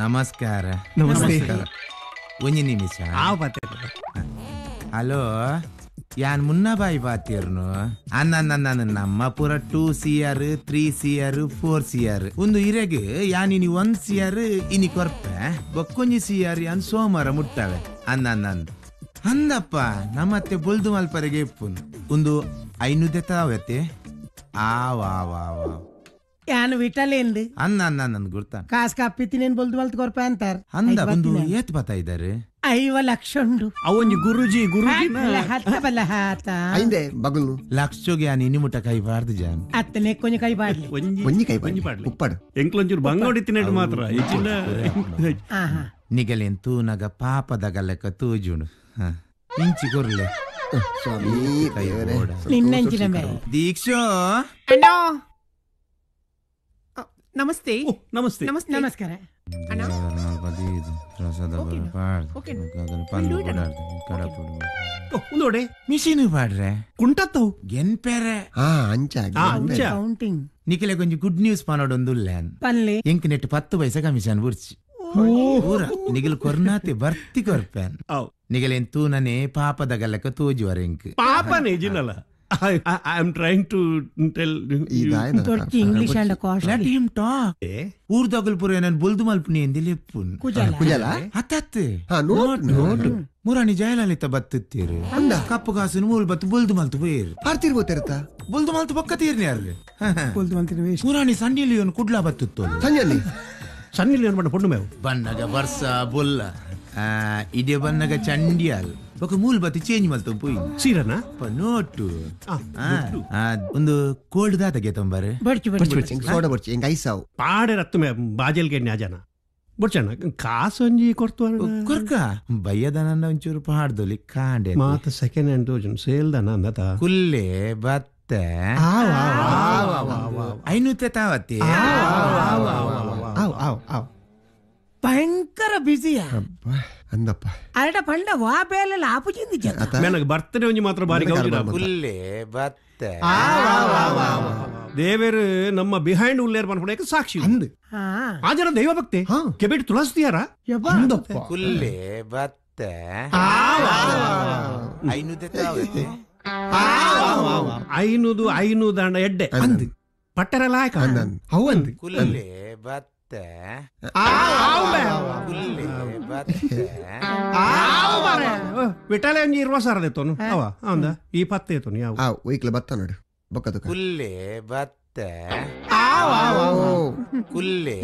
ನಮಸ್ಕಾರ. ನಮಸ್ತೆ. ಒಂಜಿ ನಿಮಿಷ. ಹಲೋ, ಯಾನ್ ಮುನ್ನಾಬಾಯಿ ಬಾತಿರ್ನು. ಅನ್ನ ನಮ್ಮ ಪೂರ 2 CR 3 CR 4 CR ಒಂದು ಇರೆಗ್ ಯಾನ್ ಇನಿ 1 CR ಇನಿ ಕೊರ್ಪೆ ಬೊಕ್ಕೊಂಜಿ CR ಯಾನ್ ಸೋಮವಾರ ಮುಟ್ಟಾವೆ. ಅನ್ನ ಅಂದಪ್ಪ ನಮ್ಮತ್ತೆ ಬೊಲ್ದು ಮಲ್ಪರೆಗೆ ಇಪ್ಪುನು ಒಂದು 500 ತಾವತ್ತೆ. ಆ ವಾ ವಾ ವಾ ಯಾನು ವಿಟಲೇಂದು ಅನ್ನ ಅನ್ನ ನನ್ ಗುರ್ತ ಕಾಸ್ ಕಾಪಿತ್ತಿನೇನು ಬೊಲ್ದು ಮಲ್ತ್ ಕೊರ್ಪೆ ಅಂತಾರ. ಅಂದ ಒಂದು ಏತ್ ಬತ್ತಾ ಇದ್ದಾರೆ? 50 ಲಕ್ಷ ಉಂಡು. ಅವೊಂಜಿ ಗುರುಜಿ ಗುರುಜಿ ಲಕ್ಷಗೆ ಇನಿ ಮುಟ್ಟ ಕೈ ಬಾರ್ದು ಜಾನ್. ಅತ್ತನೆ ಕೊಂಜಿ ಕೈ ಬಾಡ್ಲಿ. ಒಂಜಿ ಕೈ ಬಾಡ್ಲಿ. ಉಪ್ಪಡು ಎಂಕ್ಲೊಂಚೂರು ಬಂಗ ಹೊಡಿತಿನೆಟ್ ಮಾತ್ರ. ನಿಗಲೇನ್ ತೂನಗ ಪಾಪದ ಗಲೆಕ ತೂಜುಣು ಇಂಚಿ ಕೊರ್ಲೆ ದೀಕ್ಷೋ. ನಮಸ್ತೆ. ನಮಸ್ತೆ. ನಮಸ್ಕಾರ. Machine ಪಾಡ್ರೆ ಕುಂಟತ್ತವು ಗೆನ್ಪೆರೆ counting. ನಿಖಿಲೆ ಕೊಂಚ ಗುಡ್ ನ್ಯೂಸ್ ಪನೋಡೊಂದುಲ್ಲ. ಪನ್ಲೆ ಎಂಕ್ ನೆಟ್ 10 ಪೈಸೆ ಕಮಿಷನ್ ಬುರ್ಚಿ ಊರ ನಿಗಲ್ ಕೊರ್ನಾತಿ ಬರ್ತಿ ಕೊರ್ಪೇನ್. ನಿಗಲೇನ್ ತೂನನೆ ಪಾಪದ ಗಲ್ಲಕ ತೋಜುವರ ಎಂಕ್ ಪಾಪನೇ ಜಿನ್ನಲ್ಲ. I am trying to tell English and cost. Let him talk. ಊರ್ದಗಲ್ ಪುರ ನನ್ ಬೊಲ್ದು ಮಲ್ಪುನಿ ಎಂದಿ ಲೆಪ್ಪುನ್. ಕುಜಲ ಅತ್ತತ್ ನೋಟ್ ಮುರಾಣಿ ಜಯಲಲಿತ ಬತ್ತುತ್ತೀರು ಕಪ್ಪು ಕಾಸುನು ಮೂಲ್ ಬತ್ತು ಬೊಲ್ದು ಮಲ್ತು ಪೋಯಿರು. ಪಾರ್ತಿರ್ಬೋತಿರತ್ತ ಬೊಲ್ದು ಮಲ್ತು ಪೊಕ್ಕ ತೀರ್ನಿ ಯಾರು ಮುರಾಣಿ ಸನ್ನಿ ಲಿಯೋನ್ ಕುಡ್ಲಾ ಬತ್ತುತ್ತು. ಸನ್ನಿ ಲಿಯೋನ್ ಬಣ್ಣ ಪೊಣ್ಣು ಮೇವು ಬಣ್ಣಗ ಬರ್ಸ ಬೊಲ್ಲ ಇದೇ ಬಣ್ಣಗ ಚಂಡಿಯಾಲ್ ಬೊಕ ಮೂಲ್ ಬತ್ತಿ ಚೇಂಜ್ ಮಲ್ತು ಪೋಯಿ ಸೀರನ ನೋಟು ಒಂದು ಕೋಲ್ಡ್ ದಾತಗೆ ತೊಂಬಾರೆ ಸೋಡ ಬೊರ್ಚಿ ಎಂಗ್ ಐಸಾವು ಪಾಡೆ ರತ್ತು ಮೇ ಬಾಜಲ್ಗೆ ನ್ಯಾಜನ ಬೊರ್ಚಣ್ಣ ಕಾಸೊಂಜಿ ಕೊರ್ತು ಕೊರ್ಕ ಬಯ್ಯದ ನನ್ನ ಒಂಚೂರು ಪಾಡ್ದೊಲಿ ಕಾಂಡೆ ಮಾತ ಸೆಕೆಂಡ್ ಹ್ಯಾಂಡ್ ದೋಜನ್ ಸೇಲ್ ದನ ಅಂದತ ಕುಲ್ಲೆ ಬತ್ತೆ 500 ತಾವತ್ತಿ. ಭಯಂಕರ ಬಿಸಿಯ ಅಂದಪ್ಪ ಅರಡ ಪಂಡ ವಾ ಬೇಲೆ ಆಪುಜಿಂದಿ ಜನ ನನಗೆ ಬರ್ತಡೆ ಒಂಜಿ ಮಾತ್ರ ಬಾರಿ ಕುಲ್ಲೆ ಬತ್ತೆ ದೇವರು ನಮ್ಮ ಬಿಹೈಂಡ್ ಉಲ್ಲೇರ್ ಪನ್ಪುಣಕ್ಕೆ ಸಾಕ್ಷಿ ಅಂದು ಆ ಜನ ದೈವ ಭಕ್ತಿ ಕೆಬಿಟ್ ತುಳಸ್ತಿಯಾರ ಕುಲ್ಲೆ ಬತ್ತೆ 500 ತಾವತ್ತಿ. 500 500 ಅಂಡ ಎಡ್ಡೆ ಅಂದು ಪಟ್ಟರ ಲಾಯಕ ಅವು ಕುಲ್ಲೆ ಬತ್ತೆ ವಿಠಲ ಒಂಜಿ 20 ಸಾವಿರ ಎತ್ತೋನು ಅವ ಅಂದ ಈ ಪತ್ತೆ ಎತ್ತೋನು ಯಾವ ಒಯ್ಕ್ಲ ಬತ್ತ ನೋಡು ಬೊಕ್ಕದ ಕುಲ್ಲೆ ಬತ್ತೆ ಕುಲ್ಲೆ.